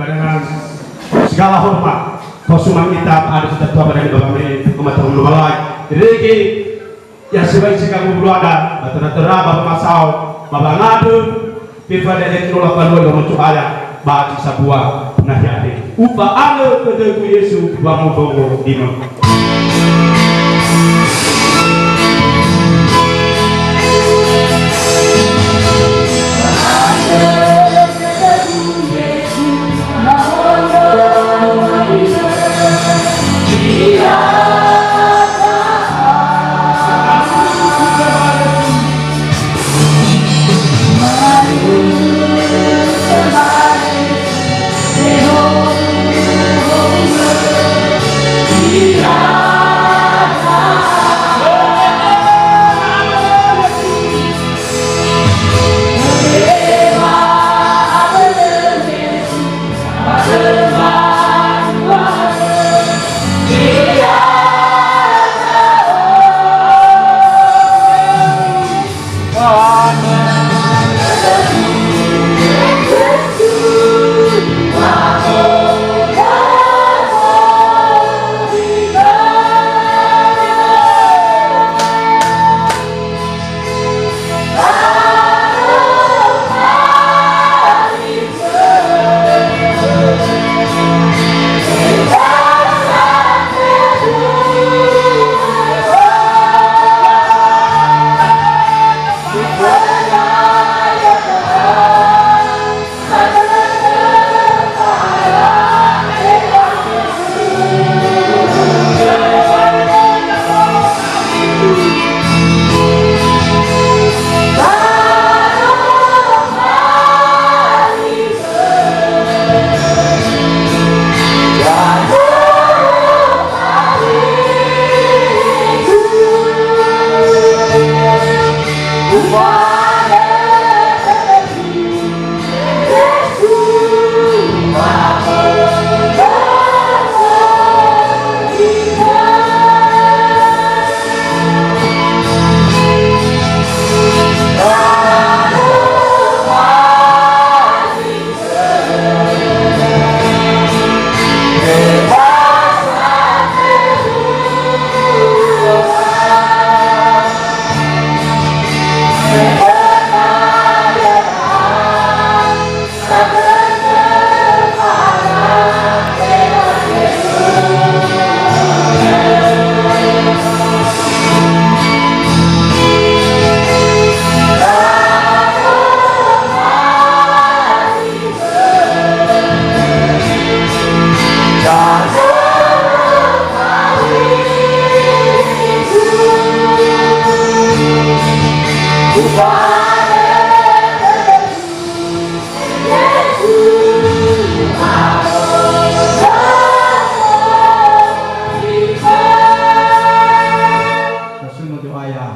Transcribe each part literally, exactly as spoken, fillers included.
Dengan segala hormat, kostumasi kita ada kita tua pada Bapak Meri, Pematang Lombalai. Rege, ya, sebaik sekamu berada, batu-batu Bapak Masau, Bapak Ngadu, Pifada Etnola Palua Lomo Cuhaya, Baji Sabua, Nahya Ade. Upa ale kedeku Yesu, Bamu Bongo Dima.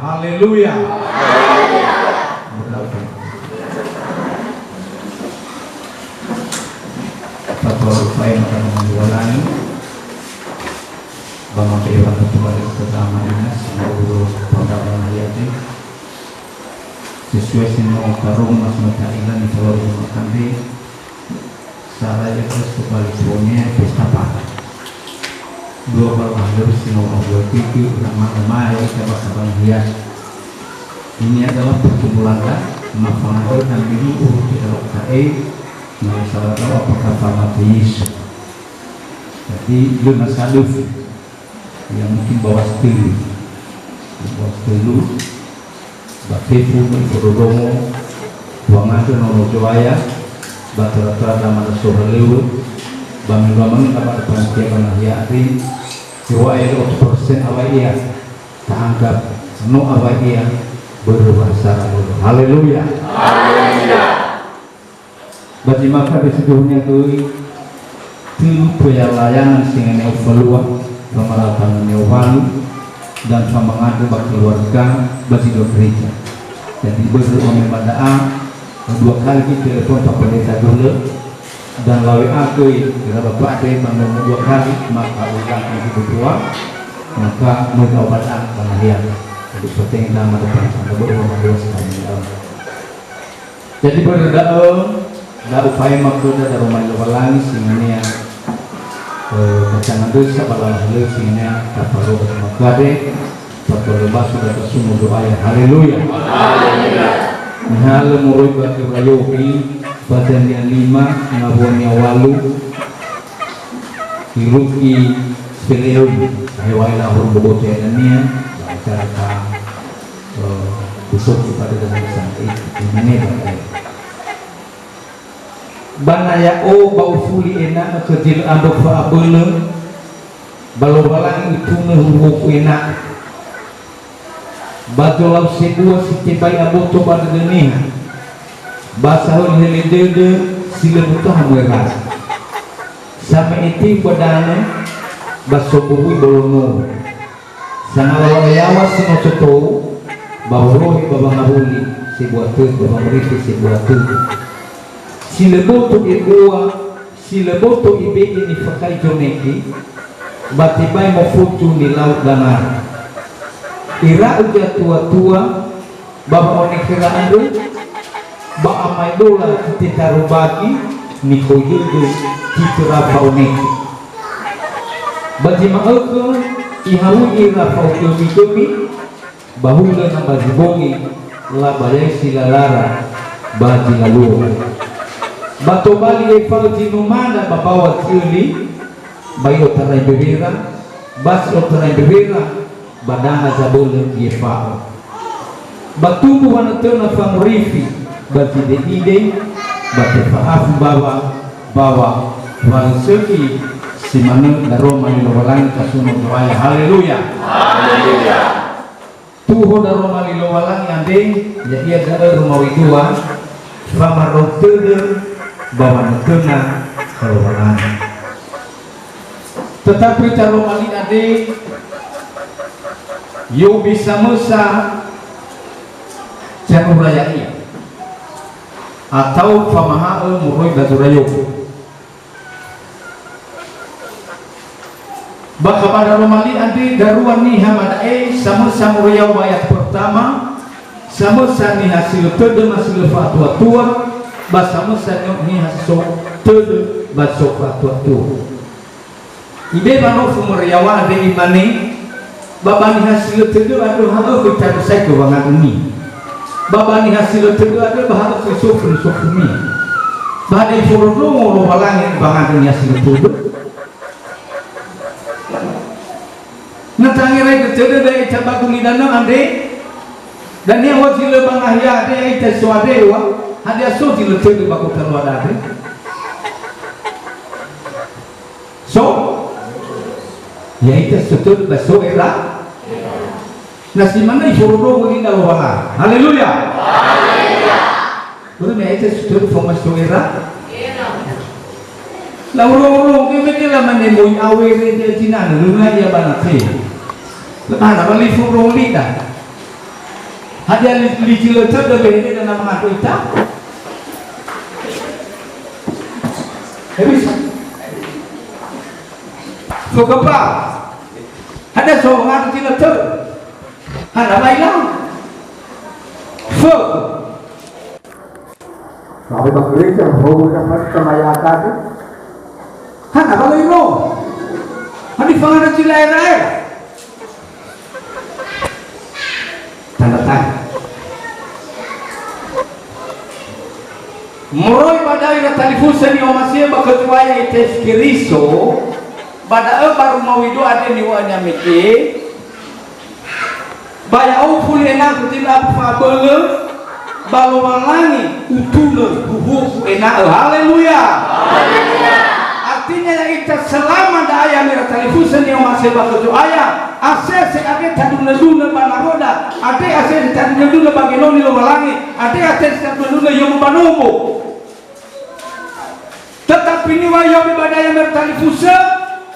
Haleluya. Papa lupain akan mengulangi. Bama Dewa Ketua Desa Taman Dinas, Guru Pondok Rakyat, sesuai si no karung mas mata ilan di Pulau Rumah Kande, Saraya Kristo Bali Punia Pesta Pata. Dua belas Agustus no dua puluh tujuh, ulama-ulama ya, kita bakal bahagia. Ini adalah pergumulan, mafangado dan dulu urut kita loktae, nah, salah tahu apakah Papa Yesus. Jadi, lö nasa döfi. Ya, mungkin bawas tölu. Bawas tölu. Ba fefu, Ibu Dodomo, Tuangandrö Nono Zoaya, ba tora-tora dama da sohalöŵö, ba mendrua manö ba da panitia ba nahia andre, siŵa'ö otu persen awai ia, ta'anggap no awai ia, börö wa sara lolo. Haleluya. Haleluya. Ba zi maka besökhinia göi, tölu pelayanan singa neo falua, famarata neo walu, dan famangandrö ba keluarga ba zi dua gereja. Jadi, börö wamema da'a, dua kali itelepon Pak Pendeta Gulö, dan lawe a göi, kira Bapak de, ba nomo dua kali, maka ulang yang kedua, maka möi ba da'a ba nahia. Jadi, penting nama depan sama börö wama dua sekali. Jadi, börö da'ö, Da ufaema khöda daroma li Lowalangi singanea, eh, tacanandrösa ba lala halöŵö singanea tafaro'ö ba makade, tafaro'ö ba sura tasuno Zo'aya. Haleluya. Haleluya. Nihalö moroi ba khöra Yobi, ba dania lima, ngawuania walu, irugi Speleum, hewae lahor boboto ya'ia dania, ba acara ka, eh, kusoki pada dengan sangat itu, ini nih, Bapak. Ba na ya'o ba ufuli ena'ö khö zi lö andrö fa'abölö, ba Lowalangi utunö huhuoku ena'ö. Ba zolau sebua si tebai aboto ba dödö niha, ba sahölihöli dödö si lö mutaha möi raza. Same'e tiu ba danö, ba sombowui bolo nowu. Sangawalao yaŵa si no so tou, ba wolohe ba wangawuli sebua tödö, ba wangorifi sebua tödö. Si lö boto ebua, si lö boto ibe'e nifakai zoneki, ba tebai mofotu nilau danara. Ira'u zatuatua, ba wa'onekhöra andrö, ba amaedola zi tetarobagi, nikoi dödö, zi töra fa'onekhe. Ba zi ma'ökhö, ihawui ira fa'ogömi-gömi, ba hulö na ba zi bongi, labayaisi lalara, ba zi lalua. Ba tobali efa'ö zi numana ba baŵa zi öli, ba i'otarai mbewera, ba si otarai mbewera, ba danga zabölö i'efa'ö. Ba tumbu wanötöna fangorifi ba zi de'ide, ba tefa'afu baŵa, baŵa, wa lö sökhi si manö daroma li Lowalangi tasuno Zo'aya. Haleluya. Haleluya. Tuho daroma li Lowalangi andre, ya'ia da'ö rumawi dua, famarou tödö ba wanötöna khö Lowalangi. Tetapi taroma li andre, Yobi samösa zanura ya'ia, atau famaha'ö moroi ba zura Yobi. Ba kabar daroma li andre darua niha ba da'e, samösa moroi ya'o ba ayat pertama, samösa niha si lö tödö ma si lö fa'atuatua, ba samösa niha si so tödö ba so fa'atuatua. Ibe'e wanofu moroi ya'o andre imane, ba ba niha si lö tödö andrö ha'ö khö tarusai khö wangandrömi. Ba ba niha si lö tödö andrö ba ha'ö khö sofu-, sofumi. Ba hadia ifondrondrongo Lowalangi ba ngandrö niha si lö tödö? Na tangerai dödöda ya'ita ba gulidanö andre, dania ua zi lö ba nahia andre ya'ita so andre ua, hadia so zi lö tödö ba gotaluada andre? So? Ya'ita so tödö ba so era. Na si manö ifondrondrongo niha Lowalangi. Haleluya. Börö me ya'ita so tödö faoma so era. Lauro-uro, me me la mane moi awere de zinanö, lö na ia ba na te. Lö na ba li fondrondrongo lida. Hadia li, li zi lö tödö behede na mangandrö ita? He bisa. Fökhö ba. Hadia so ngandrö zi lö tödö? Hana ba ilau? Fökhö. Sampai ba gereja, bau mereka sama ya tadi. Hana ba lö iro? Hani fangandrö zi lö era-era? Tanda tanya. Moroi ba da'ö ira talifusö ni'omasi'ö ba khö Zo'aya Yesu Keriso, ba da'ö baru mawido andre niŵa'önia mege, ba ya'o ufuli ena'ö khö zi lö fa'abölö, ba Lowalangi utunö huhuoku ena'ö. Haleluya! Haleluya! Artinya ya'ita selama da'e ya'ami ira talifusö ni'omasi'ö ba khö Zo'aya, asese andre tadunö-dunö ba nawöda, andre asese tadunö-dunö ba genoni Lowalangi, andre asese tadunö-dunö yomo ba nomo. Tetapi niŵa'ö Yobi ba da'e ya'ami ira talifusö,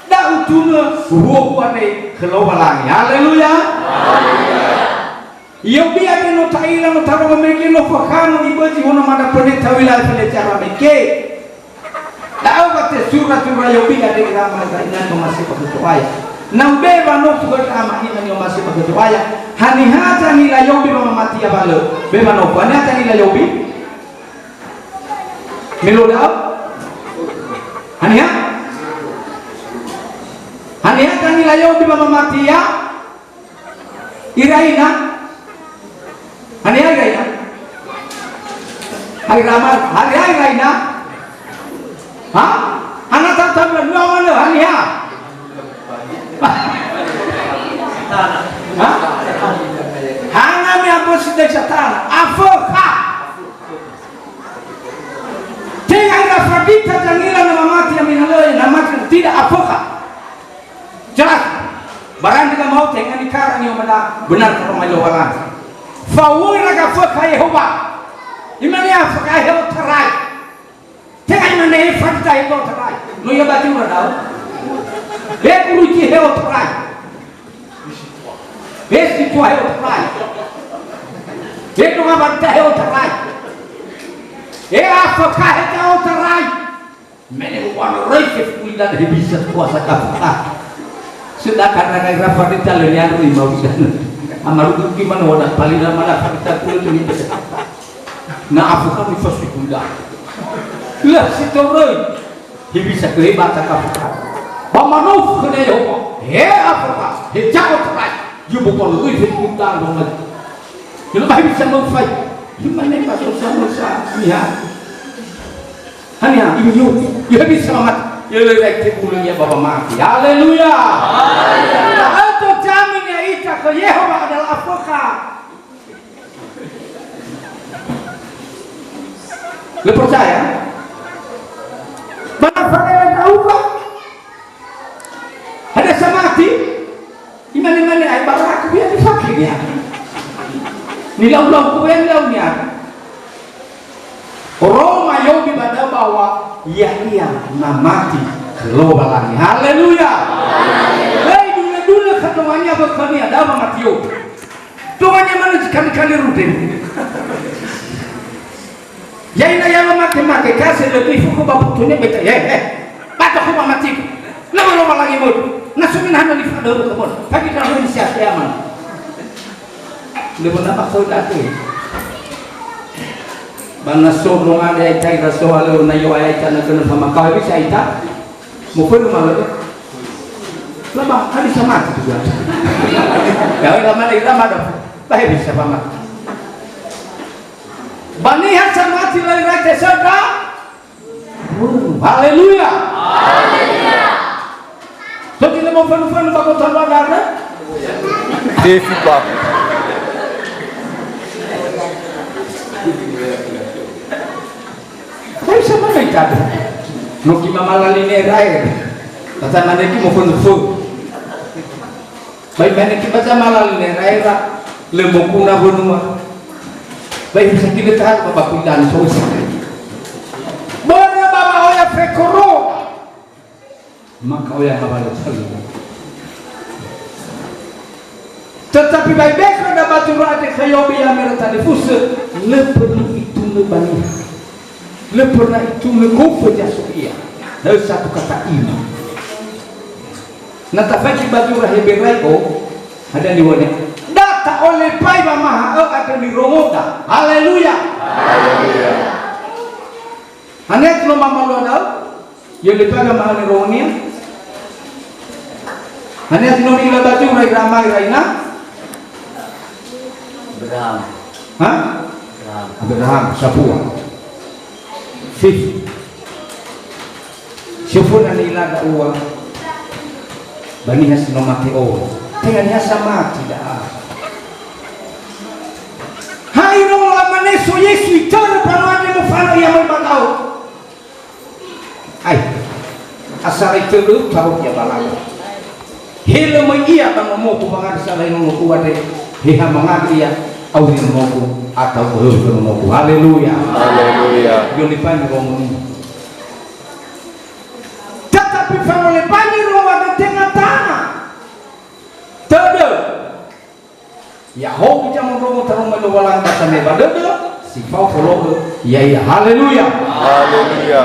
da utunö huhuoku andre khö Lowalangi. Haleluya! Yobi andre no ta'ila, no tarongo mege, no fakhanö ibözi hono mada pöne tawila fele cara mege. Da'ö wa tesura-sura Yobi andre ira ama ira ina ni'omasi'ö ba khö Zo'aya. Na ube'e wanofu khö ama ina ni'omasi'ö ba khö Zo'aya, haniha zangila Yobi ba mamati ya ba lö? Be'e wanofu, haniha zangila Yobi? Me luo da'ö? Haniha? Haniha dangila Yobi ba mamati ia? Ira ina? Haniha ira ina? Hai Rama, haniha ira ina? Ha? Hana tata bulan dua mana? Haniha? Ha? Hana me abösi dai satana. Afökha. Tenga ira fadita dangila na mamati, amina löi, na mati tidak afökha. Jelas. Barang tidak mau tenga nikara ni omada benar kalau mai Lowalangi. Fawöi raga fökha Yehowa. Imane afökha Yehowa tarai. Tenga imane fadita Yehowa tarai. No ya baju radau. Be kuruci Yehowa tarai. He si tua he otarai. He no ngawanta he otarai. He afökha he ta otarai. Mene wana roi ke fukulidan he bisa kuasa kafökha. Sedangkan raga ira fadita le niaru imau dan. Amaru gimana wana palila mana fadita kulit ini. Na afökha mi fasukulidan. Lah si toroi. He bisa ke hebata kafökha. Ba manofu khö Yehowa. He afökha. He jago terai. Yu bopolo lui fe kutang banget. Yelo ba he bisa mau fai. Gimana ba susah-susah. Iya. Hanya ini yu. Yu bisa amat. Yelo baik ke bulu ya baba mati. Haleluya. Haleluya. Atau jamin ya ita ke Yehowa adalah afökha. Lö percaya? Ba na fanele ndra'ugö, hadia samati? Imane-mane, "Ai, baraku ya difake ya." Nilau-lau ku ya, nilau niya. Roma Yobi ba da'ö bahwa ya'ia na mati khö Lowalangi. Haleluya. Haleluya. Hei, dule-dule khö Lowalangi, ba khönia, da'ö mamati Yobi. Dongania manö zi kali-kali rute. Ya'ina ya lo make-make, kasi lebih fuku ba butunya beta. He, he. Bata ku mamati. Nama Lowalangi mö. Na sumin hana li fadöru kemon. Tapi kalau ini siap ya man. Lebih nama kau datu. Ba na so dong ada ita ira so alö na yo aya ita na kena sama kau bisa ita. Mufönu malö. Laba, hadia samati tu, kan? Ya, lama lagi, lama dah. Ba he bisa, Pak, Mak. Ba niha samati lö irai tesöndra. Haleluya. Haleluya. Jadi, lama fanu-fanu, ba kota luar darah. Devi, Pak. Hai sama mai tadu. No ki mamala line rae. Tata mane ki mo fonu fo. Bai mane ki baca mala line rae ra. Le mo kuna bonua. Bai bisa ki le tahan baba kudan so. Bona baba oya fekoro. Maka oya ngawalö sali. Tetapi bai bekra da batu ra'ade khö Yobi ya mera talifusö, lö perlu itunö ba niha. Lö perlu itunö gofu ya so ia. Lö satu kata iman. Na tafaigi batu ra Heberai'o, ada niwone. Da ta'olepai wamaha'ö andrö nirongoda. Haleluya. Haleluya. Hane no mamalua da'ö? Ya, lepaga ma'öne ronia. Hanya tinori ila batu rai ramai raina. Abraham. Ha? Abraham. Abraham, sapua. Fifty. Soföna ni'ila da'ua. Ba niha si no mate o. Tenga niha samati da'a. Hai no lamane so Yesu itörö mbanua andre mofana ia mai ba da'ö. Ai, asara itörö, taroke ia ba lala. Helö möi ia ba nomogu, mangandrö sala nonogu andre, he ha mangandrö ia, auri nonogu, atau öhö nonogu. Haleluya. Haleluya. Yoni pani romoni. Tetapi fanolebangi rowa tenga tana. Tödö. Ya'ahowu zamondrongo taroma Lowalangi ba sameva dödö, si fao folo'ö ya'ia. Haleluya. Haleluya.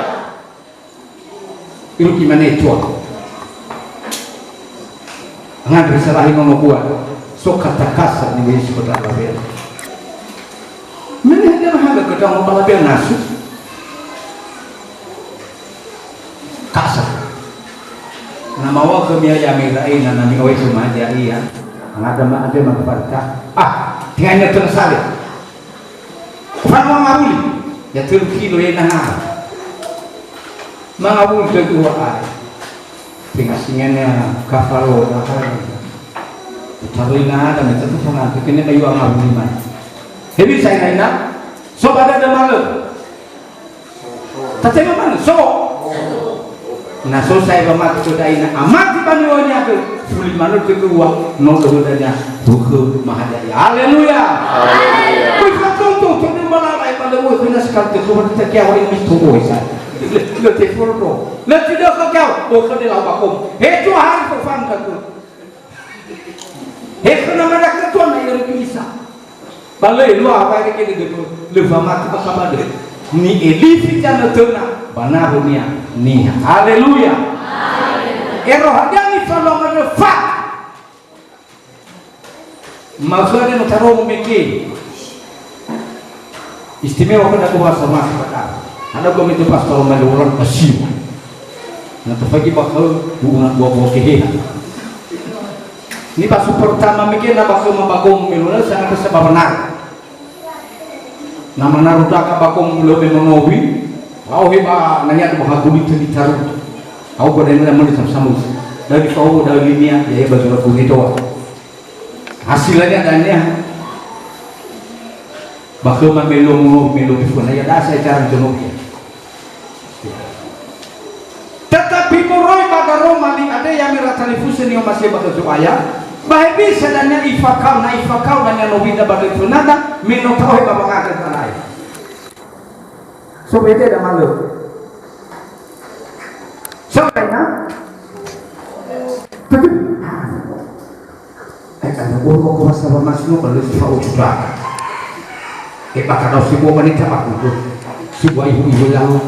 Irugi mane tua. Ngandrö sarahi nono gua, so katakasa ni Yesu kota Babel. Mene hadia mahaga kota Babel nasu. Oa khömi ya, ya mera'i na nami oe khöma ya ia. Ngada ma ade ma farta. Ah, tinggal ini terus sale. Fanua ngawuli. Ya telu kilo ya nanga. Mangawuli dua ai. Tenga singana kafalo na hari. Tarina ada me tatu fana, kene na yua ngawuli man. Hebi sai naina. So bada da malö. Tatema manö, so. Na so sa'ae wamati khöda ina, amati ba niwönia gö, fuli manö tökö ua, no döhödania, hukhö mahadaya. Haleluya. Haleluya. Kui fatonto, tödö malala, e, ba lö uwe khöna sekali tökö, wa titakia wa ini toboe sa. Lö, lö tefolo. Lö tidak kau, o khöda lau bakom. He Tuhan, kau faham tak tu? He khöna mada ketua na irugi isa. Ba lö elua wa irege dödömö, lö wamati ba kabadö. Ni'elifi zanötöna ba nawönia niha. Haleluya. Ero hadia nifalua manö fa. Maksudnya no taromo mege. Istimewa khöda dua sama kata. Ada gua itu pastor main orang kasiu. Na tafaigi ba khöu, bu'una dua buah keheha. Ni ba super tama mege na ba khöma ba gom melo na sangat sebab benar. Na manaru daka ba gom lo me monowi, au he ba nanya ba haguli teli taru. Au ba dena meli sam-samus. Dari kau dari nia, ya, ya, baju aku ni doa. Hasilnya adanya. Ba khöma melo monowi, melo bifuna, ya, dah saya cara jono ya. Tetapi moroi ba daroma li andre ya'ami ira talifusö ni'omasi'ö ba khö Zo'aya, ba hewisa dania ifakao, na ifakao dania nowida ba döi fönada, me no ta'ohe ba wangandrö Zo'aya. So bede da malö. Sampai na? Betul. Ai, ana boro ko masa ba masno ba lö si fa'otu daka. E, ba kadau si bua ba nita ba kudu. Si bua ihu-ihu lau.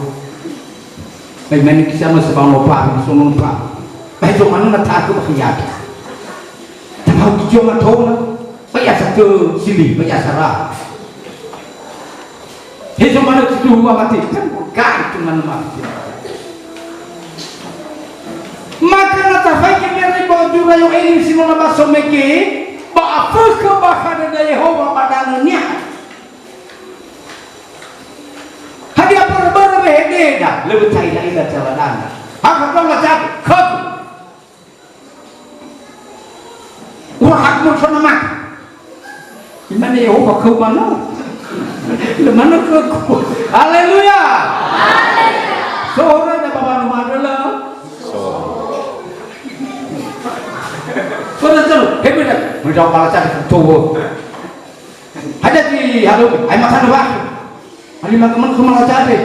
Ai, mane kisa ma sebab no pa, so no pa. Ai, so mana na taku ba khiyaki. Tamau kijo ma tona. Ba ya satu sili, ba ya sara. Hezo manö tuduhu wamati, kan gai tu manö mati. Maka na tafaigi mera ibawa zura Yoeli si no laba somege, ba afökhö bakha dödö Yehowa ba danönia. Hadia börö-börö wehededa, lö wöta'ila-ila zawadana. Hakha kaula jago, khögu. Ura hakmu fana maka. Imane Yehowa khöu manö. Lö manö khögu. Haleluya. So horöda ba wanua andrö lö? So. So da zero. He beda. Mendau balasan towo. Hadia zi halö. Ai makan wa. Ani maka man khöma lajade.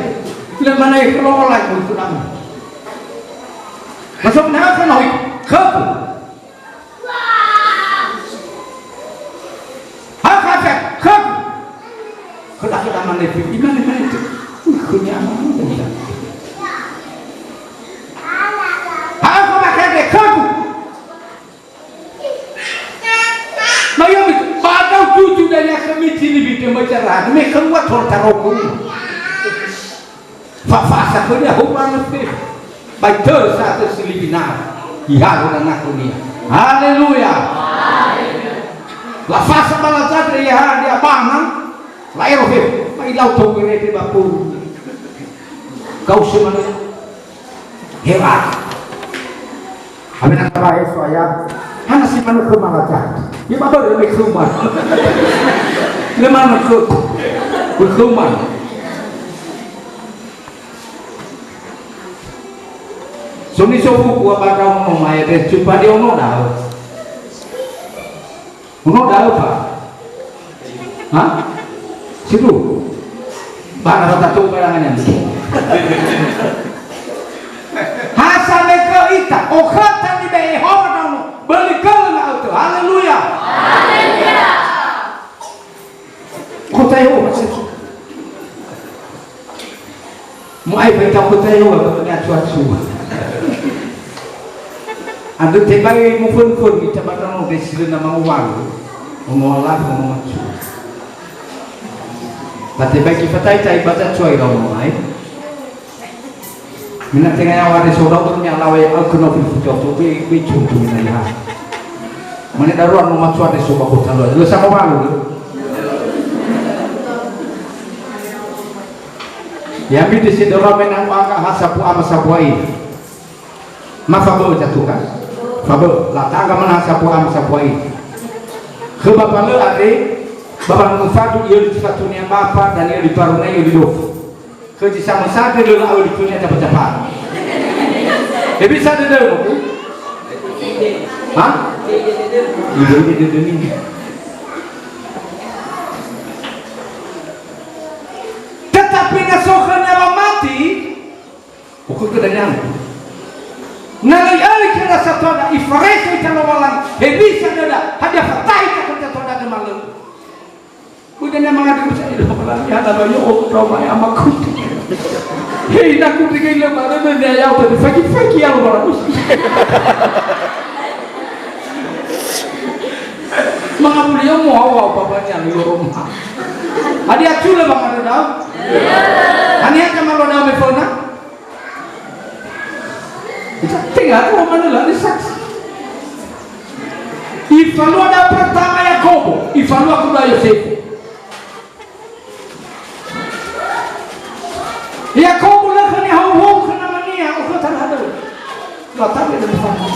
Lö manö khöu lo'ola khöu nama. Masuk na khöu nohi. Khögu. Ha, ha, ha, khögu. Khöda, khöda manö fi. Imane, mane tu. Khönya mana? Ha, ha, ha, ha, khögu. Na ya'ami, ba da'ö tutu dania khömi zili bite ma zara, me khöu wa tor taroku. Fafasa khönia homa nöfe. Bai tö sa'atö si libi nara. Ihalu na nakunia. Haleluya. Lafasa ba lazadre yahadia banga. La'ero fe. Ba ilau tou werete ba puru. Kau semana. Hebat. Amena kaba Yesu aya. Hana si manö khöma raja. Ye ba börö me khöma. Le manö khö. Khöma. So ni so buku apa kau mau mai deh, cuba dia ono dah. Ono da'ö fa? Ha? Situ. Ba na fatato barangnya. Ha samekö ita, okhöta nibe'e Yehowa ndraono, böli gölö nga'ötö. Haleluya. Haleluya. Kota Yehowa. Mu'ai ba ita kota Yehowa ba khönia cuacu. Andrö tebai mufönfön ita ba ndraono desi lö na mangowalu, ono alafu, ono macu. Ba tebai gifataita ibaca cua ira ono ai. Mina tenga yaŵa ade so da'ö, me alaŵa ya'aukö no fifu toto, be, be cucu mina yaha. Mane darua no matua ade so ba kota loa. Lö sama balu, lö. Ya mide si dora menang angka ha sabu ama sabu ai. Ma fabö jatuh kan? Fabö. La tangga mana ha sabu ama sabu ai. Khö bapa lö ade, bapa nufadu, iö di fatunia bapa, dan iö di parunai, iö di dofu. Khö zi samösandre lö la'ö li khönia tapa-tapa. He bisa dödömu, Bu? Ha? Ide-ide dödömi. Tetapi na so khönia wamati, ukhökhö dania. Na lö i'alö khöra satua da, ifarese ita Lowalangi, he bisa döda, hadia fatahi ita khö satua da, döma lö. Udah nama ngadu saya Lowalangi, ada banyak orang tahu banyak amakku. Hei, aku dengar lebaran dan dia yau tadi pagi-pagi ya Lowalangi. Mangabuli ya mau awal babanya lu rumah. Adi acu le bang ada dah. Ani aja malu dah mefona. Tenga tu mana lah ni saksi. Ifalua da pertama Yakobo, ifalua kuda Yosef. Yakobo lö khönia hou-hou khö namania, okhö talahadöi. Lö atau ya lö faham.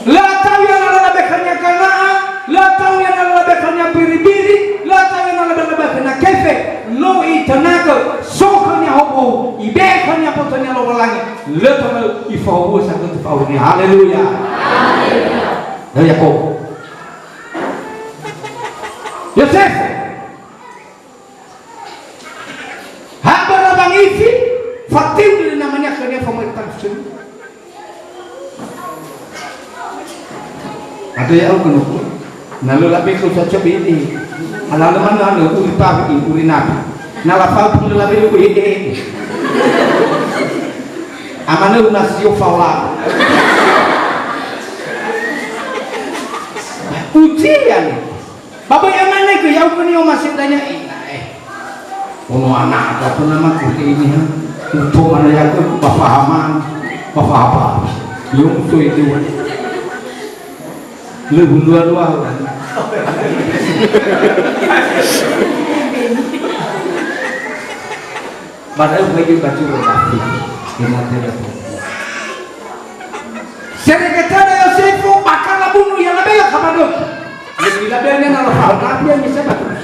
Lö atau ya na lala bekhönia gana'a, lö atau ya na lala bekhönia biri-biri, lö atau ya na lala bekhönia kefe. No itönagö, so khönia hou-hou, ibe'e khönia botonia Lowalangi, lö tanö ifahowu'ö sagötö fa'aurinia. Haleluya. Haleluya. Lö Yakobo. Yosef. Ha bara wangifi, fatiu dödö namania khönia famöi tangusömi. Ada ya au kenuku. Na lö labe khö sacobi ini. Ala lö mana anu uri pabi, uri nabi. Na la fa'u pun lö labe lö uri ede. Amanö una sio faola. Ujian. Ba böi amane gö, ya'ugö ni'omasi dania, eh, nah, eh. Ono ana'da pernah maku ke ini, ha? Upo mana ya'ugö, ba fahaman, ba fahapa. Yo, uto itu. Lö hulua-lua, kan? Ba da'ö faigi ba zura Dafi, ena'ö töra perempuan. Serege töra Yosefo, bakal labunu ia labela kamadöki. Lebih labelnya na lafahö nabi yang bisa bagus.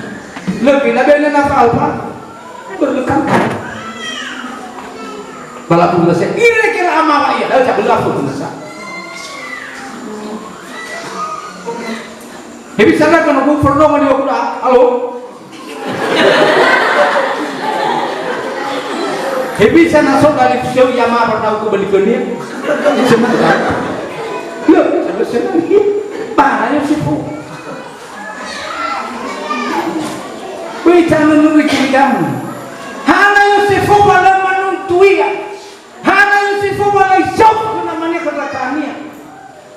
Lebih labelnya na fahö pa. Berlekan. Ba labunu saya, ireke la amawa ia, da'ö cabelafu nasa. He bisa na kono bu ferdongo di waktu dah. Halo? He bisa na so dalifuseu ia ma pernah aku beli ke dia. Sebentar. Ya, terus saya lagi. Parah Yosefo. Wih, jangan nuri kirikan. Hana Yosefo ba lö manuntu ia. Hana Yosefo ba lö isaufu namania kedatangannia.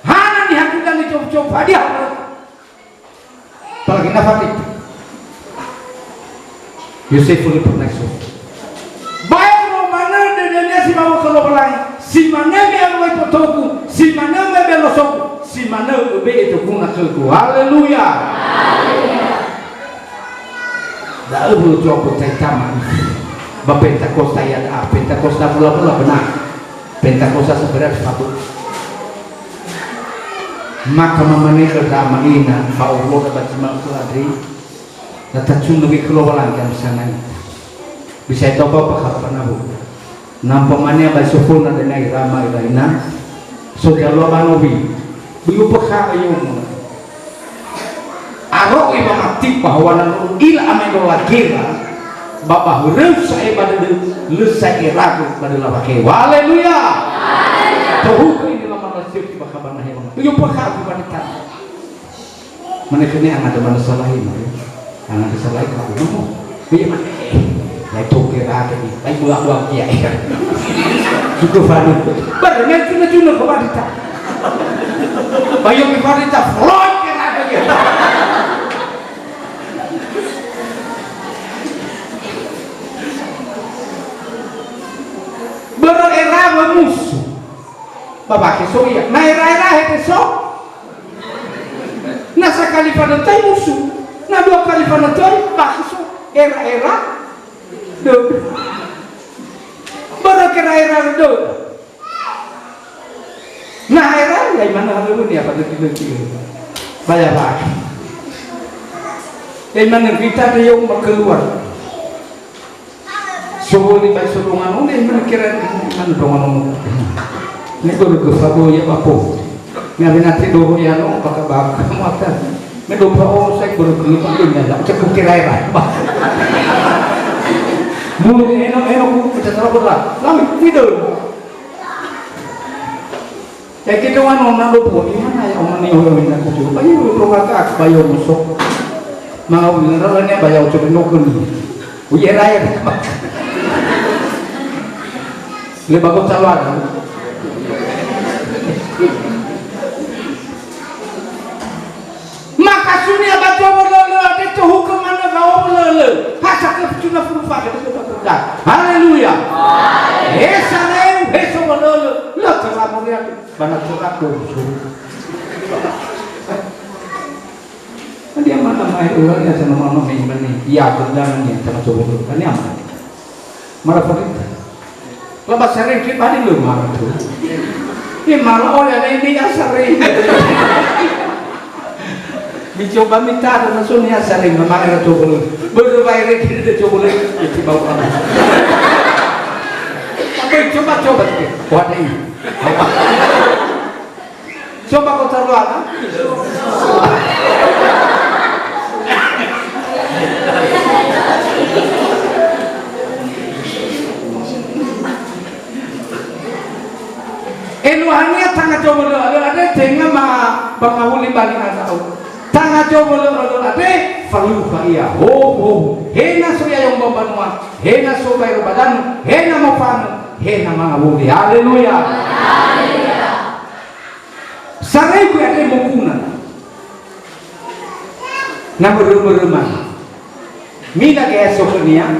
Hana nihakudan ni cof-cof hadiah. Apalagi nafati. Yosefo li pernah Yosefo. Baero manö dödönia si mawökhö Lowalangi, si manö me alua ibotogu, si manö me belosogu, si manö öbe'e zoguna khögu. Haleluya. Da'ö hulö zua botai tama. Ba Pentakosta ia da'a, Pentakosta mula-mula benar. Pentakosta sebenarnya sepatu. Maka mamane khö ndra ama ina, fa'owuloda ba zi ma'ökhö andre, na tacunö göi khö Lowalangi ami sangai. Bisa etao ba Kapernaum. Na umpamania ba sofona denai rama ira ina, so zalua ba nowi. Böi upökha'ö yomo. Aro eba mati bahwa na no u'ila amaedola gera, ba, ba höröu sa'ae ba dödö, lö sa'ae ragu ba döla wakeu. Haleluya! Tohugö ini lama nasio ki bakha bana hewan. Böi upökha'ö barita. Mane khönia angada manö salahi, mane. Angada salahi ka uno. Iya, mane. Lai toke rate ni. Lai bua-bua kia. Sudah fanu. Bare, mane cuna-cuna ke barita. Bayo ke barita, float ke rate ni. Ba bakhe so ia. Na era-era hede so. Na sakali fanötöi musu. Na dua kali fanötöi bakhe so. Era-era. Dö. Börö kera era dö. Na era, ya imana halöwöni apa döki-döki. Baya bakhe. Ya imana kita ada yang keluar. Soholi bai so dongano ne, mene kera mane dongano. Ne guru ke fabo ya bapo. Ne abena te doro ya no baka baka mata. Me do pa o sai guru ke pa ya la cek kera era. Mulu eno eno ku kita terus lah. Lalu tidur. Ya, kita wan ona do po, imana ya, oma ni oyo ina kucu. Bayo do ngaka, bayo muso. Mau ni rala ni bayo cok no kuni. Uye raya. Le bago calon. Makasunia ba zowo lölö andre tohugö manö waowo lölö. Ha sakö fituna furu fage dödö ba kerja. Haleluya. He sareu, he zowo lölö. Lö töra moria ba na töra koso. Kan dia mana mai ular ya sama mama mai mani. Ya, kerja ni sama zowo lölö. Kan dia mana? Mara farita. Laba sareng ke bani lö mara tu. Ni mara ole ada ini ya sareng. Dicoba mita ada langsung ya sareng mama era coba lö. Börö waere kita coba lö. Ya ti bau apa. Apa coba-coba sikit. Wah, ada ini. Coba kota Luana. Eluahania tanga coba lö, lö andre tenga ma ba ngawuli bani ana'u. Tanga coba lö, lö andre falufa ia. Ho, ho. Hena so ia yombo banua, hena so baero badanu, hena mofanö, hena mangawuli. Haleluya. Saregu andre moguna. Na mörö-mörö mane. Mila gaya so khönia.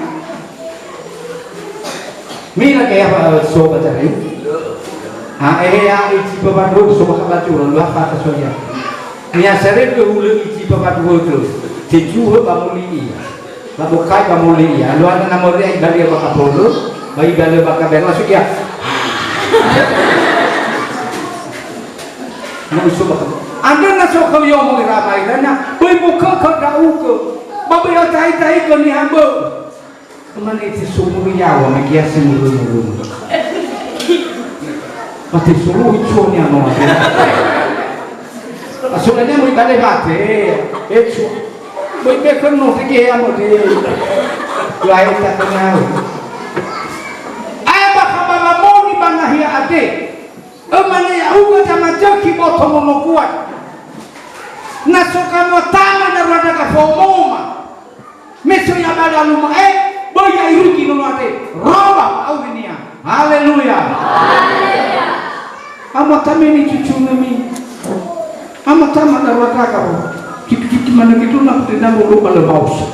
Mila gaya, eh, so ba zareu. Ha, eh, ya, iji ba badua so ba kabatu, lu apa ta so ya. Nia saregu hulö iji ba badua tu. Tejuhö ba muli ia. Labokai ba mole ia, luana na mole ia ibalia ba kapolö, ba ibalia ba kabera, langsung ia. Na uso ba kapolö. Andrö na so khöu yomo ira mai dania, böi mukhökhö ndra'ugö, ba böi otahi-tahigö niha bö'ö. Mane zi sumuru yaŵa, me giasi muru-muru. Ba tesuluhu cua niha no. Asulanya mui bale bate, eh, cua. Böi bekhe no, tege ya mo de. Lain tak kenal. Ae bakha ba wamoni ba nahia ade. Ömane ya'ugö zamazökhi boto monokuat. Na so kamoa tama darua daga fomoma. Me so ia ba dalu ma'e, böi ya irugi nono ate. Roba ma'aurinia. Haleluya. Ama tameni cucunami. Ama tama darua daga, oh. Kiti-kiti mana gitu, nak tidak mau lupa le maus.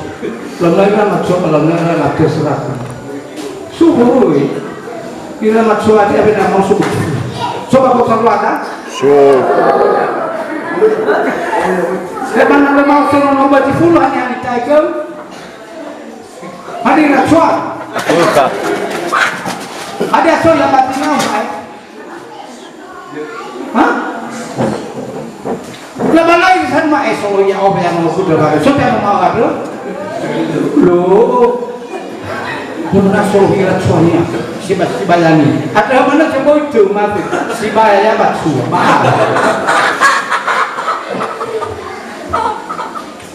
Lamai la macoba, lamai la terserah. Suhoi. Ira macoba dia bena mau subuh. Coba kau keluar, kan? So. Sebana le maus, no, no, bati fulu, hani, hani, taigem. Hadir Rasul. Ada so ya batin mau, eh? Hah? Laba lai san ma eso ya obe yang mau kuda baru. So ya mau baru. Lo. Yang mana so hira suanya. Si ba-, si bayani. Ada mana coba itu mati. Si bayaya baksu. Mahal.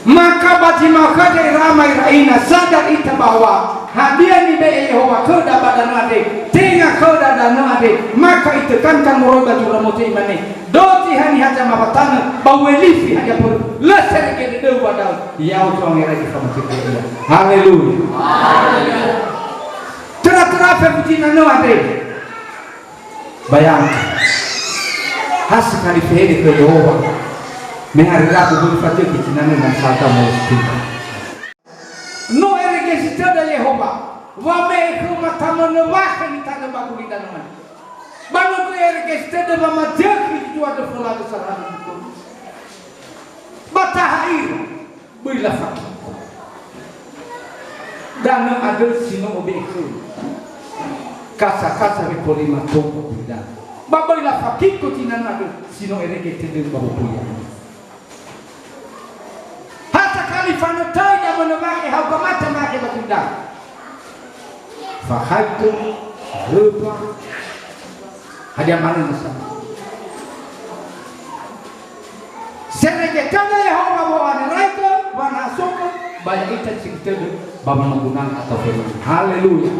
Maka ba zi ma'ökhö andre ira ama ira ina, sadar ita bahwa hadia nibe'e Yehowa khöda ba danö andre, tenga khöda danö andre, maka itekankan moroi ba zura moze imane, "Dozi haniha zamawatanö, ba uelifi hadia mbörö, lö serege dödöu ba da'ö, ya'o zo'angerai ifamazökhi ia." Haleluya. Töra-töra fefu zinanö andre. Bayangkan. Ha sekali fehede khö Yehowa. Me hari Rabu böi fazökhi zinanö na misalta molosi tinggi. No erege zi tödö Yehowa. Wame'e khöma tamönö wakhe nitanö ba gulidanö. Ba no gõi erege si tödö wamazökhi zi dua döföla dösara. Ba taha ira, böi lafakiko. Danö andrö si no obe'e khöu. Kasa-kasa wekolima tou ba böi danö. Ba böi lafakiko zinanö andrö si no erege tödöu ba wopöi andrö. Ha sakali fanötöi damönö ma'e hau gamata ma'e ba gunda. Fakhaitö, röpa, hadia manö nasa. Serege tödö Yehowa wo'aneraigö, wana'asogö, ba ya'ita si tödö ba wamagunanga atau firman. Haleluya.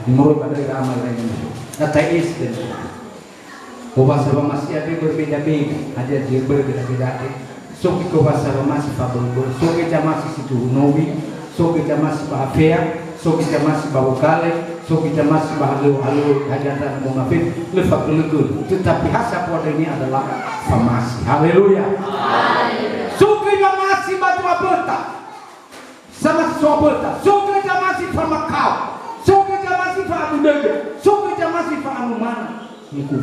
Moroi ba da'ira ama lain. Data es dan. Owasa wamasi andre berbeda-beda, hadia zi berbeda-beda andre. So gö owasa wamasi fabölö, so gö zamasi si tuhu nowi, so gö zamasi ba hafea, so gö zamasi ba wogale, so gö zamasi ba halöŵö-halöŵö, hadia ndra bonga fefu, lö fagölö-gölö. Tetapi ha sambua döi adalah famasi. Haleluya. So gö wamasi ba dua böta. Samasi so böta, so gö zamasi famakao, so gö zamasi fa'abu dödö, so gö zamasi fa'anumana. Niku.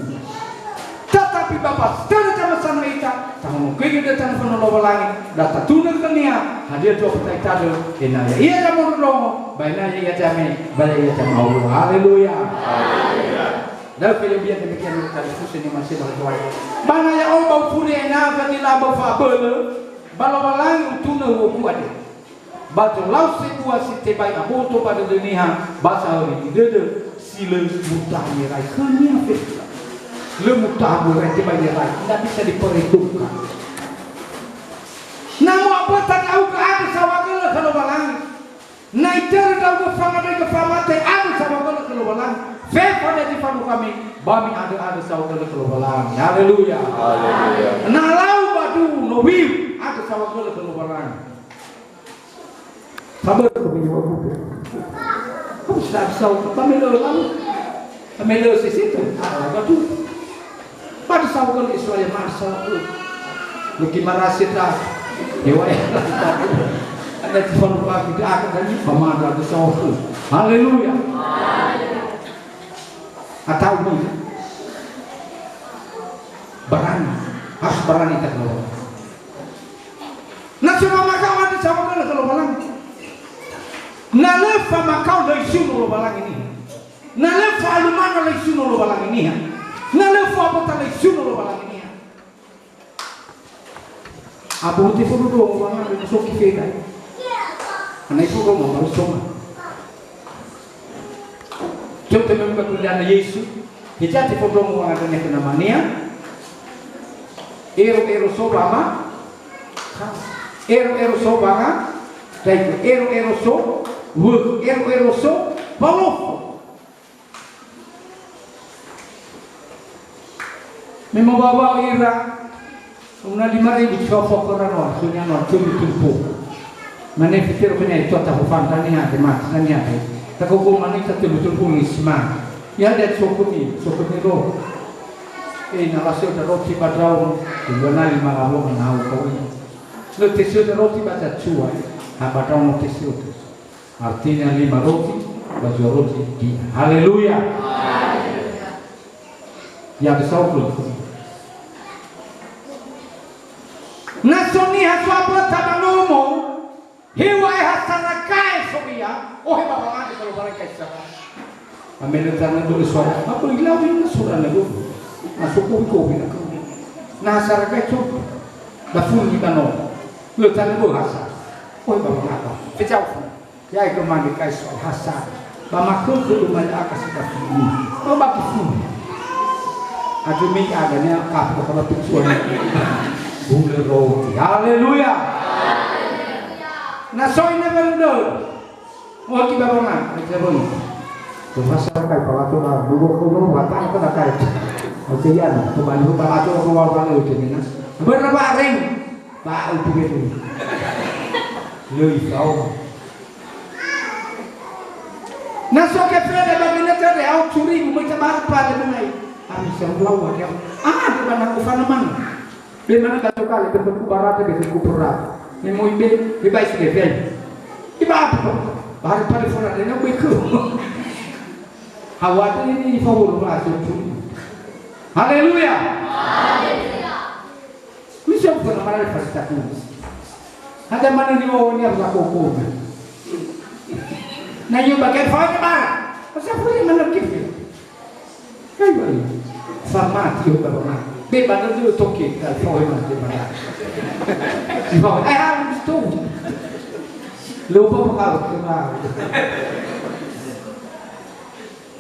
Tetapi ba fastörö zamasanö ita, tahonogöigö döi tanö fanö Lowalangi, da tatunö khönia, hadia dua böta ita dödö, ena'ö ya'ia zamondrondrongo, ba ena'ö ya'ia zame, ba ya'ia zama'ulo. Haleluya. Haleluya. Da'ö felebia demikian kali fuse ni masih bahwa. Ba na ya'o ba ufuli ena'ö gani laba fa'abölö, ba Lowalangi utunö huogu andre. Ba zolau sebua si tebai aboto ba dödö niha, ba sahöriti dödö si lö mutaha merai khönia fefu. Lö mutaha merai tebai merai, tidak bisa diperhitungkan. Na mu'aböta ndra'ugö andrö saohagölö khö Lowalangi. Na itörö ndra'ugö fangandröigö famate andrö saohagölö khö Lowalangi. Fefu hadia zi fao khömi, ba mi'andrö'andrö saohagölö khö Lowalangi. Haleluya. Haleluya. Na lau ba duhu nowiu andrö saohagölö khö Lowalangi. Fabölö khömi niŵa'ö gube. Kamu sudah bisa, ba me lö lalu. Ba me lö sisi tu. Ah, batu. Batu saohagölö Israel masa tu. Luki marasi ta. Dewa ya. Ada di fanu pagi, dia akan tadi pamada di saohagölö. Haleluya. Atau ini. Berani. Harus berani kita keluar. Na so famakao andrö saohagölö khö Lowalangi. Na lö famakao lö isuno Lowalangi niha. Na lö fa'alumana lö isuno Lowalangi niha. Na lö fa'aböta lö isuno Lowalangi niha. Abu hote fondrondrongo wangandrö no so kifeda. Ana ifondrondrongo baru soma. Coba teman-teman Yesu, hija tefondrondrongo wangandrönia khö namania. Ero-ero so wama, ero-ero so wanga, daiku ero-ero so wökhö, ero-ero so walofo. Me mowawa ira, una lima ribu zi fao-fao khöra noa, khönia noa, tölu tölu pulu. Mane fitero khönia, "Itu ata hofan tania, de mati tania, de." Tagogo mane ita tölu tölu pulu ni simane. Ya, de sokuni, sokuni ro. Eh, na lasöda roti ba ndraono, dua na lima ngawonga nau kau ini. Lö tesöda roti ba zazua, ha ba ndraono tesöda. Artinya lima roti, ba zua roti dia. Haleluya. Ya, besau pun. Na so niha so aböta ba nomo, heŵa'ae ha saragae so ia, ohe ba wangandrö khö Lowalangi Kaisara. Ba me lö tanö bö'ö soara, ba böi lau ina soara na bö'ö. Na so kowi-kowi na kau. Na ha saragae so, ba fuli ba nomo. Lö tanö bö'ö ha sa. Ohe ba wangandrö. Fecau fu. Ya'e gömane kai soal hasa. Ba makhökhö duma ya'aka si kafini. Ba ba kifuni. Adumi adanya kapu kala tujuan. Bule roti. Haleluya. Na soi na baru do. Oh, ki baba ma, ai saya boni. Tu pasal kai palato na dulu dulu batang ke kai. Oke ya, tu bani palato ko wa wa itu ni na. Berapa ring? Ba utu betul. Lö ifao. Na so gefrede ba ginötö de au curi, möi tamaru pale menai. Ami sa ulawa dia. Ah, di mana ko fanaman. Be mana ka tokale, be ku barate, be ku perate. Me moi be, be bai si be. Iba apa? Ba hari pale fora de na be ku. Hawadu ini fawulu masuk. Haleluya. Bisa bukan malah fasitaku. Ada mana ni wawoni harus aku hukum. Na yo bagai fa'e bara. Masa fuli mana gitu. Kai bali. Sama tio barona. Be bana dulu toke kal fa'e mana di mana. Di fa'e, eh, harus tu. Lupa bakal kenal.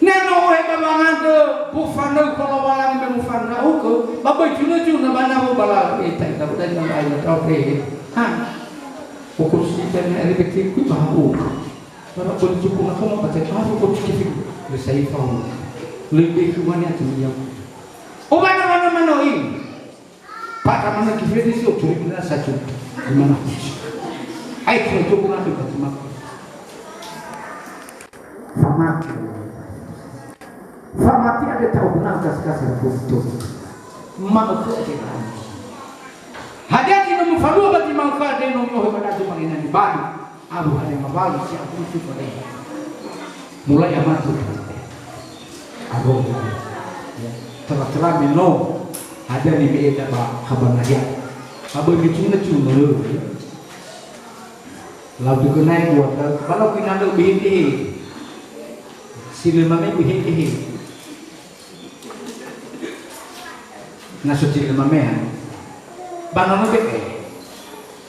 Na no ohe ba wangandrö, mufanö khö Lowalangi me mufandra'ugö, ba böi cunö-cunö ba nawu ba lalu, eh, ta'i tawu dai nang aina tau he. Ha. Ukur si tene ari beki kui ba hu. Bara böi cuku na kono ba te baru ko cuki fi. Lö sai fa'u. Lö be ku mane atu ya. O mana mana mano i. Pata mana kifedi si oturi kina satu. Gimana? Ai kira cukup nanti batu maka. Famati. Famati ada tahu benar kas-kas yang betul. Maka tu aja kan. Hadia ti no mufalua ba ti maka de no nyohe ba datu mangena ni badu. Abu hane mabalu si aku itu pada. Mulai amatu. Abu. Ya. Tera-tera me no. Hadia ni me eda ba habana ya. Abu me cuma-cuma. Lau tu kenai buat. Kalau kina lo behe-behe. Sile mame behe-behe. Na so tiri mameha. Ba nono be'e.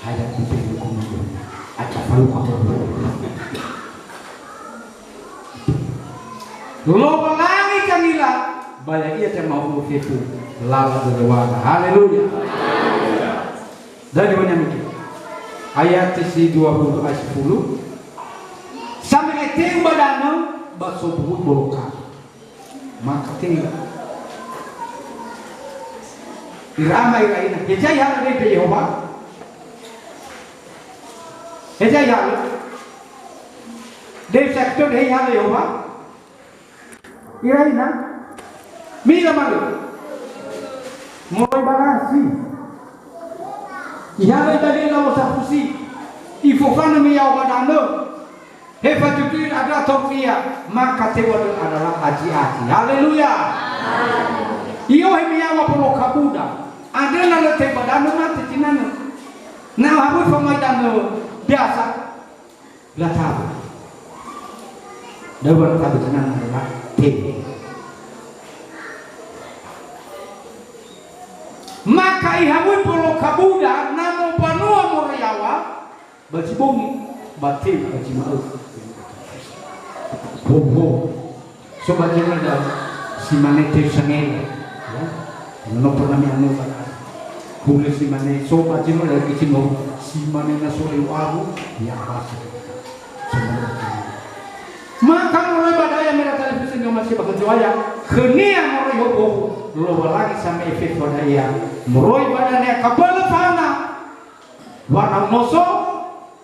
Haya kupe hukum itu. Aca faluka. Lowalangi kanila, ba ya'ia tamahu'u fefu, lala dödöwala. Haleluya. Dari mana mungkin? Ayat si dua puluh ayat sepuluh. Sambil teu badanö, ba sobuhut boloka. Maka tenga. Ira ama ira ina. Heza ihalö döi Yehowa? Heza ihalö? Döi sektor he ihalö Yehowa? Ira ina? Mila malu. Mulai barasi. Ihalö dali lawo safusi. Ifofanö me ya'o badanö. He fatutui andrö atoru ia, maka teu andrö adalah aji-aji. Haleluya. I'ohe me ya'o boloka buda. Andrö na lö teu badanö mate tinanö. Na harus famai danö biasa. Latabu. Dawa latabu tinanö adalah teu. Maka ihabui boloka buda, na mobanua moroi yaŵa, ba zi bongi, ba teu ba zi ma'ökhö. Ho, ho. So ba zi ma'ökhö, si mane teu sangela. Ya. No pernah mi'anö ba. Hulö si mane, so ba zi ma'ökhö, si mane na so eu awu, ya ba. So mane. Maka moroi ba da'e ya mera talifusö ni'omasi'ö ba khö Zo'aya, khönia moroi hobohu, Lowalangi same'e fefu ba da'e ya, moroi ba dania kabölö fahana, Wanau noso,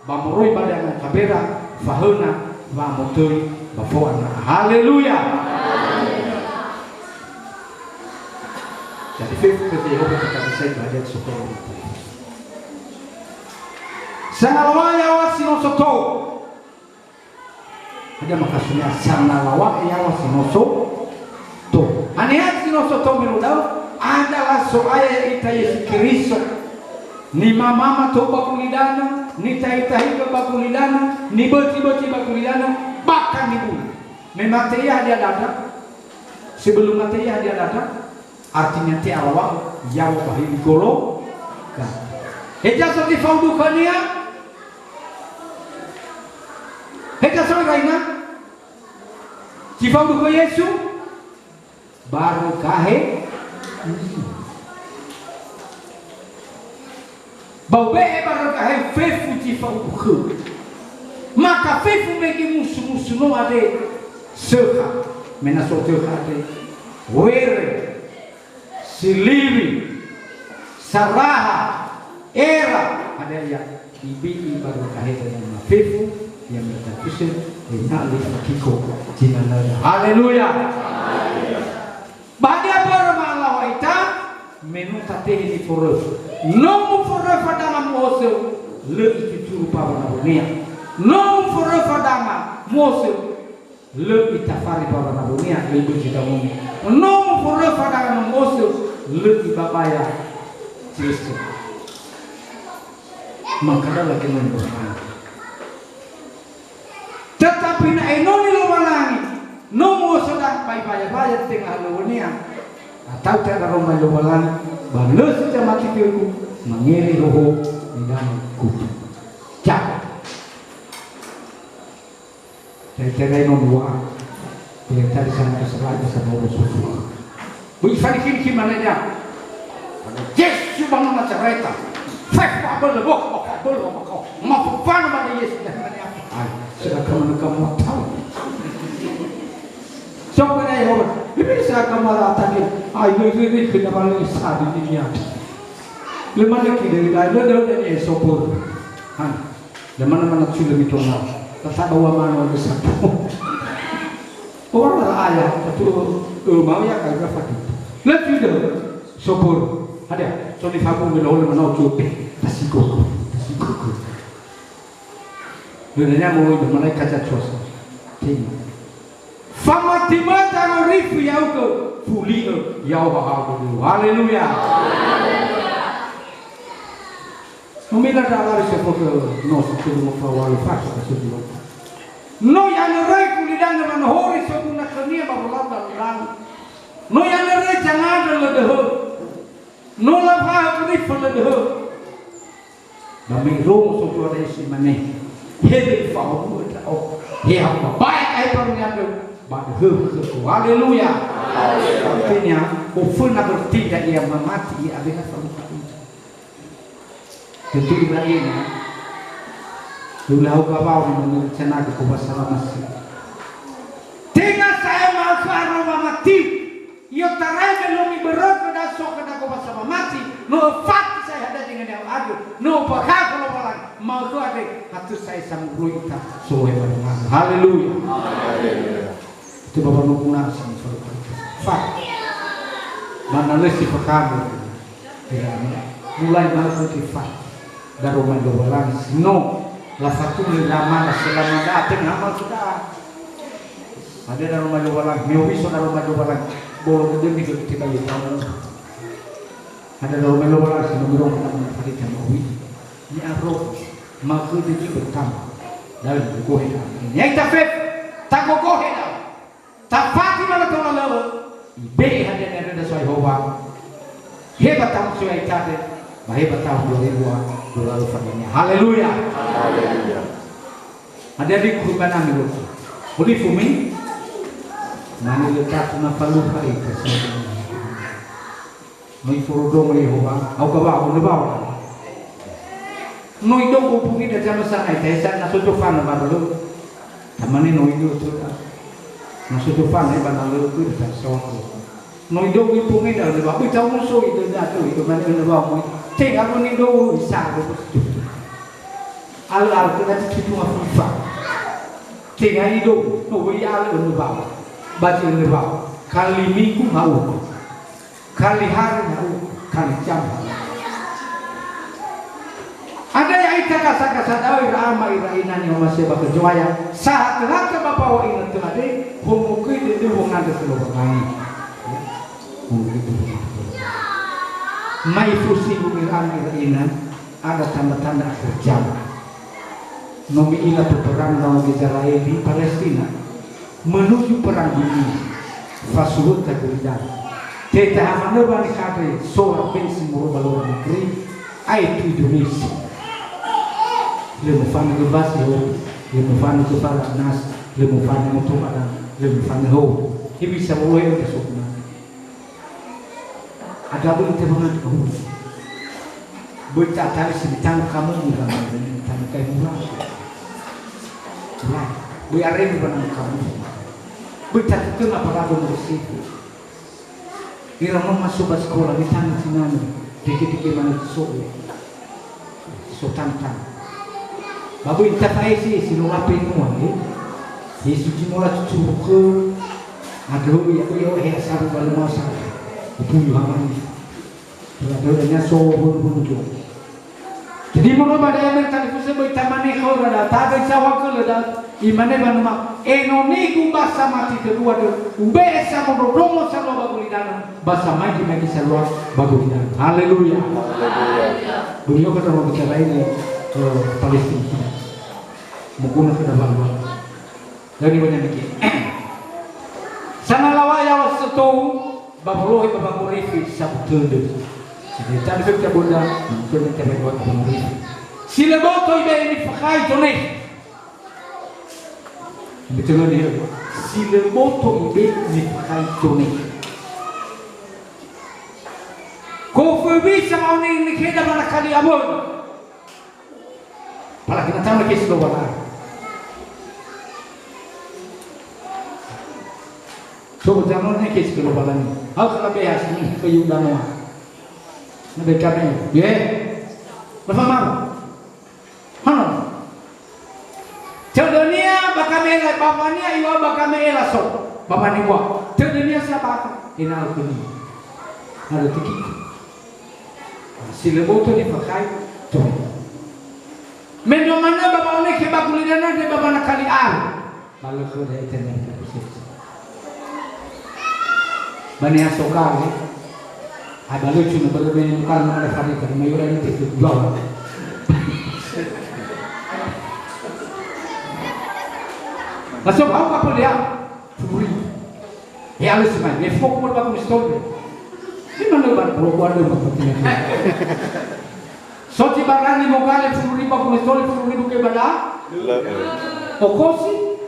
ba moroi ba dania kabera, fahöna, wa'amotöi, ba fo'ana. Haleluya! Jadi, fefu khö Yehowa kita bisa ibadah di sekolah. Sangalawa yaŵa si no so tou. Hadia makasunia sangalawa yaŵa si no so tou. Haniha si no so tou me no da'ö? Adalah So'aya ya'ita Yesu Keriso. Nimama-mama tou ba gulidanö, nitahi-tahigö ba gulidanö, niböti-böti ba gulidanö, bahkan nibuli. Me mate ia hadia dada? Sebelum mate ia hadia dada? Artinya te'alawa'ö yaŵa ba hili Golgota. Heza so zi faudu khönia? Heza so iraina? Zi faudu khö Yesu? Barö gahe. Ba ube'e barö gahe fefu zi faudu khöu. Maka fefu mege musu-musu no andre sökha. Me na so sökha andre. Were. Siliwi, saraha, era, hadia ia, ibe'e barö gahe dania fefu, ia me talifusö, ena'ö lö fakiko zinanöda. Haleluya! Ba hadia mbörö ma'alawa ita? Me no tatehe niforöfa. No muforöfa danga mu'osö, lö ituturu bawa nawönia. No muforöfa danga mu'osö, Lö itafari ba wanabonia, lö ibözi damonia. No muforöfa danga nomo Oso, lö ibabaya Yesu. Maka lagi nomo Lowalangi. Tetapi na enoni Lowalangi, nomo Oso danga ba ibaya-baya tenga halöŵönia. Atau te'arombai Lowalangi, ba lö si zamati khögu, mangele hoho, nidanö kutu. Ca. Terai-terai no dua. Terai-terai sana keserai bisa bawa susu. Bu ifani kini kini mana dia? Yesu bangun Nazareta. Fef abel boh, boh abel boh kau. Ma fana mana Yesu dan mana apa? Ai, sudah kamu kamu tahu. Siapa na Yehova? Ini saya kamu tadi. Ai, ini ini ini kena balik sadi ini ya. Lima lagi dari lain, lo lo dari sopur. Han. Lemana-mana cule mitona. Tataba wa mano ada satu. Orang lah ayah, satu, eh, mau ya, kayak berapa tu? Lihat video. Sopur. Ada. So di fabu melo lemana cule. Tasiko. Tasiko. Dunia mau itu malaikat jatuh. Tinggi. Famati-mati no rifu ya'ugö, fuli'ö, ya'o hahau dulu. Haleluya. No mila da lari sefökö no sefökö mo fa walu fasa ka sefökö. No i'aneröi gulidanö wanohori soguna khönia ba wolau dalu-dalu. No i'aneröi zangandrö lö döhö. No lafahö rifu lö döhö. Ba me irongo soguna da'e si mane, "He lö ifa'omu'ö ndra'o. He ha ubabae ae baru niandrö, ba döhö khögu." Haleluya. Artinya, oföna bertindak ia mamati ia awena falukha ita. Tentu Ibrahim, ya. Dulu hau gawau di menurut sana ke kuasa lama sih. Tenga saya mau ke aroma mati. I'otarai me no mibörökö da so khöda gowasa wamati, no öfati sa'ae hadia zinga ni'au andrö, no öbakha khö Lowalangi, ma'ökhö andre, ha tö sa'ae samuroi ita solohe ba döngana. Haleluya. Haleluya. Itu Bapa no guna sini. Fa. Mana lesi fakami. Ira, mulai ma'ökhö ita fa. Daroma Lowalangi si no lafatulö ira mada selama da'a tenga ma'ökhö da'a. Ada daroma Lowalangi, me owi so daroma Lowalangi, bolo dödömi khö tebai tamu. Ada daroma Lowalangi, si no mirongo tamu farita me owi. Ni aro, ma khö dödö bertama. Dalam gogohe da'a. Ni ai tafet, tagogohe da'a. Tafati mana tola lö'ö, ibe'e hadia ni'andröda so Yehowa. He ba tahun so ai tade, ba he ba tahun dua ribu dua puluh dua. Haleluya. Haleluya. Hadia di guru banami lo. Olifu mi? Mani le tatu na paluha ita. No iforodongo Yehowa, au ka wa'o, no wa'o. No idogo pungi da jama sangai, ta esa na so zofana ba lö. Tamane no ido to da. Na so zofana ba na lö ku da so. No idogo pungi da le ba, bui tau so ido da to, ido mane no wa'o mo. Te abo ni do isa do. Al al ku da ti tu ma fufa. Te ga ido, no wi al no wa'o. Ba ti no wa'o. Kali minggu mau. Kali hari, kali jam. Ada ya'ita gasa-gasa da'ö ira ama ira ina ni'omasi'ö ba khö Zo'aya, sahatö-hatö ba mbaŵa inötö andre, homogöi dödöu wangandrö khö Lowalangi. Homogöi dödöu. Mai fusinggung ira ama ira ina, ada tanda-tanda akhir zaman. No mi'ila peperangan lawan Gizera'eli Palestina. Menuju perang dunia, fasuwöta gulidanö. Tetapi manö wa nikade sola bensin moro ba lora negeri, aetu Indonesia. Lö mofanö göbasi ho, lö mofanö göbara nas, lö mofanö moto badan, lö mofanö ho. Hewisa wolohe unda sokuna. Ada böi tebangan kamu. Böi tatali si mitanga kamu, mitanga kai mura. Böi aremi banang kamu. Böi tatutuna parado mursiku. Ira no masuk ba sekolah, mitanga sinanu. Dikit-dikit mana so'e. So tantang. Ba böi tafa'esi si no lape nua, eh. Yesu si mola cucurukö. Aduh, ya, ya, ya, saru ba lima saru. Upuyu hamani. Dödönya so hunu-hunu jo. Jadi Di moroi ba da'e me talifusö böi tamane khöra da, tabe saohagölö da, imane wanuma, "Enonigu ba samati tödua dö, ube'e samondrondrongo salua ba gulidanö, ba samaigi-maigi salua ba gulidanö." Haleluya. Haleluya. Böi khöda wangitera ini, eh, Palestina. Moguna khöda walua. Dani wanya niki. Sana lawa ya wasetou, ba wolohe ba wangorifi sabu tödö. Jadi, tadi saya bisa bunda, mungkin kita berbuat wangorifi. Si lö boto ibe'e nifakhai zone. Betul dia. Si lö boto ibe'e nifakhai zone. Koföwi sama oni nikheda mana kali abon. Apalagi na tamöi ke si Lowalangi. So, jangan ne ke si Lowalangi. Hal kala behas ni ke Yuda noa. Na be kami, ye. Berapa maru? Hano. Tödönia ba kami ela, ba wania iwa ba kami ela so. Ba mani wa. Tödönia siapa? Ina ukuni. Ada tiki. Si lö boto nifakhai zone. Mendrua manö ba wa'onekhe ba gulidanö andre ba wanakali aru. Ba lö khöda ita niha. Ba niha sokali. Ai ba lö cuma börö me mukal na ada fadi kan mayura ni tetu dua. Masuk au kapal ya. Fulu ribu. He alö si mai, me foku ba Kristoni. Di mana ba puluh kuadö ba Kristoni. So zi barani mogale fulu ribu ba Kristoni, fulu ribu ke bada? Okosi,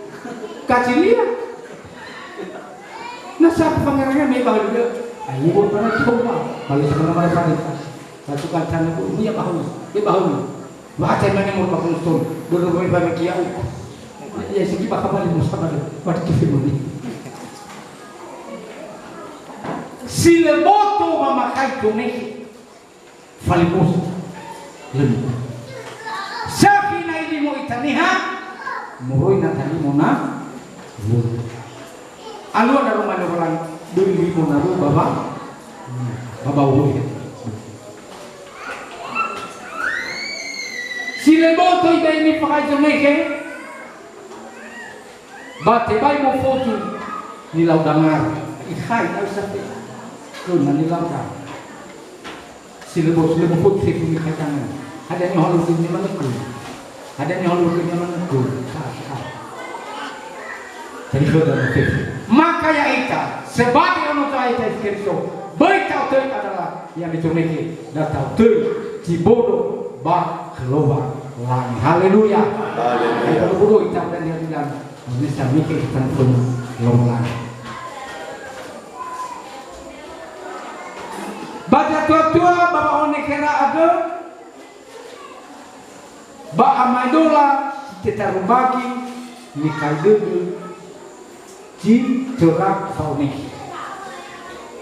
kacilia. Na sa pangerangnya me ba dia. Ayo, buat mana coba? Kalau sebenarnya pada Satu kali sana bu, dia bahu, dia bahu. Baca mana mau bakal stone, dulu mau bagi kia uku. Ya sigi bakal balik musa balik, waktu itu sih muni. Si lö boto mamakai zone, fali musa. Lö. Safi na ilimo ita niha, moroi na talimo na wulu. Alua na rumah Lowalangi, böi limo na wulu baba, baba wulu. Si lö boto ibe'e nifakhai zone, ba tebai mofozu nilau dangara. Ikhai au safe. Lö na nilau dangara. Si lö boto, si lö boto fefu nikhai dangara. Hadia nihalö khönia manö gö. Hadia nihalö khönia manö gö. Ha, ha. Jadi khöda na fefu. Maka ya'ita, sebagai ono Zo'aya Yesu Keriso, böi ta'otöi adalah yang diconeke, da ta'otöi zi bodo ba khö Lowalangi. Haleluya. Haleluya. Bodo-bodo ita dan dia bilang, ini samike kita pun Lowalangi. Ba zatua-tua ba wa'onekhera andrö, ba amaedola si tetarumbagi nikhai dödö zi töra fa'onekhe.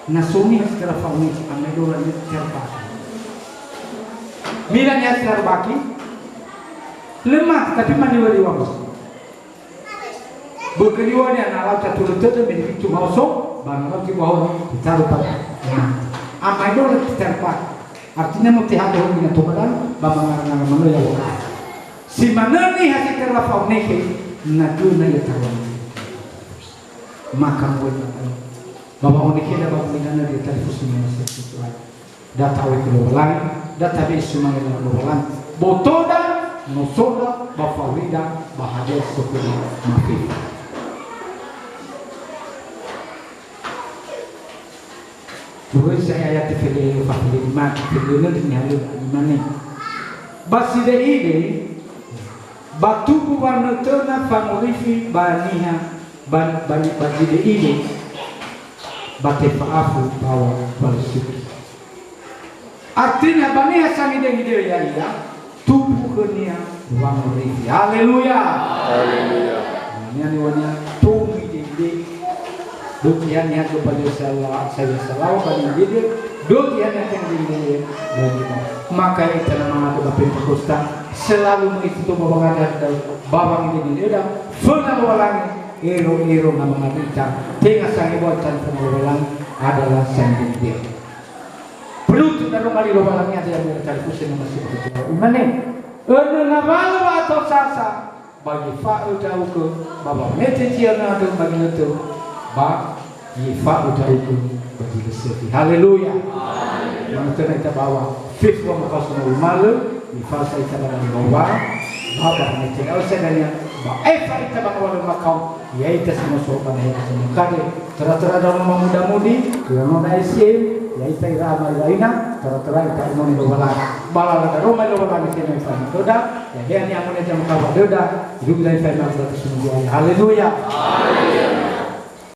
Na so niha si töra fa'onekhe, amaedola niha si töra fa'onekhe. Mila niha si töra fa'onekhe, lö mate, tapi maniwa-niwa. Bökö liwönia na lau tatulö tödö me nifitu maoso, ba na lau tiwahoni, itaru pagi. Amaedola zi töra fa'onekhe. Artinya no tehade honi na tobadan, ba mangarangara manö ya wakala. Si manö niha si töra fa'onekhe, na göna ya tawa. Maka mu'oi ba wa'onekheda ba gulidanö di talifusö Yesu Keriso. Da ta'o'ö khö Lowalangi, da tabe'e sumange ba Lowalangi. Botoda, nosoda, ba fa'aurida, ba hadia si so khöda mafefu. Moroi sa ayat fele, fafele lima, fele lima, imane. Ba sideide, ba tumbu wanötöna fangorifi ba niha, ba, ba, ba sideide, ba tefa'afu bawa walusuki. Artinya, ba niha sangidengide ya'ia, tumbu khönia wangorifi. Haleluya. Haleluya. Niha niŵa'ö niha tumbu idengide. Doki haniha göpa ya'ia sala-, saya salawa ba dengide. Doki haniha dengide. Maka ita na mangandrö ba Pentakosta, selalu mengisi tumbu wangada ba wangidengide. Föna Lowalangi, ero-ero na mangandrö ita. Tenga sangewa ita föna Lowalangi adalah sangidengide. Penutup. Daroma li Lowalangi ada ya mura talifuse nama si betul. Imane. Ene ngawalo wa atau sasa. Bagi fa'ö ndra'ugö, ba wamete zi anadö ba ginötö, ba ifa'ö ndra'ugö ba zi lö sökhi. Haleluya. Manö töna ita bawa, fefu wamakaoso na umalö, nifalsa ita ba nami bawa, ba ba wamete ndra'ugö sedania, ba efa ita ba ngawalö makao, ya'ita si no so ba nahia semokade, töra-töra ndra'o no mamudamudi, ira no na S M, ya'ita ira ama ira ina, töra-töra ita imane Lowalangi. Ba lala daroma Lowalangi tenga ifa'ema döda, ya'ia ni'amone zamakawa döda, Irugi lai fai ma'uda tersungguh ayah. Haleluya.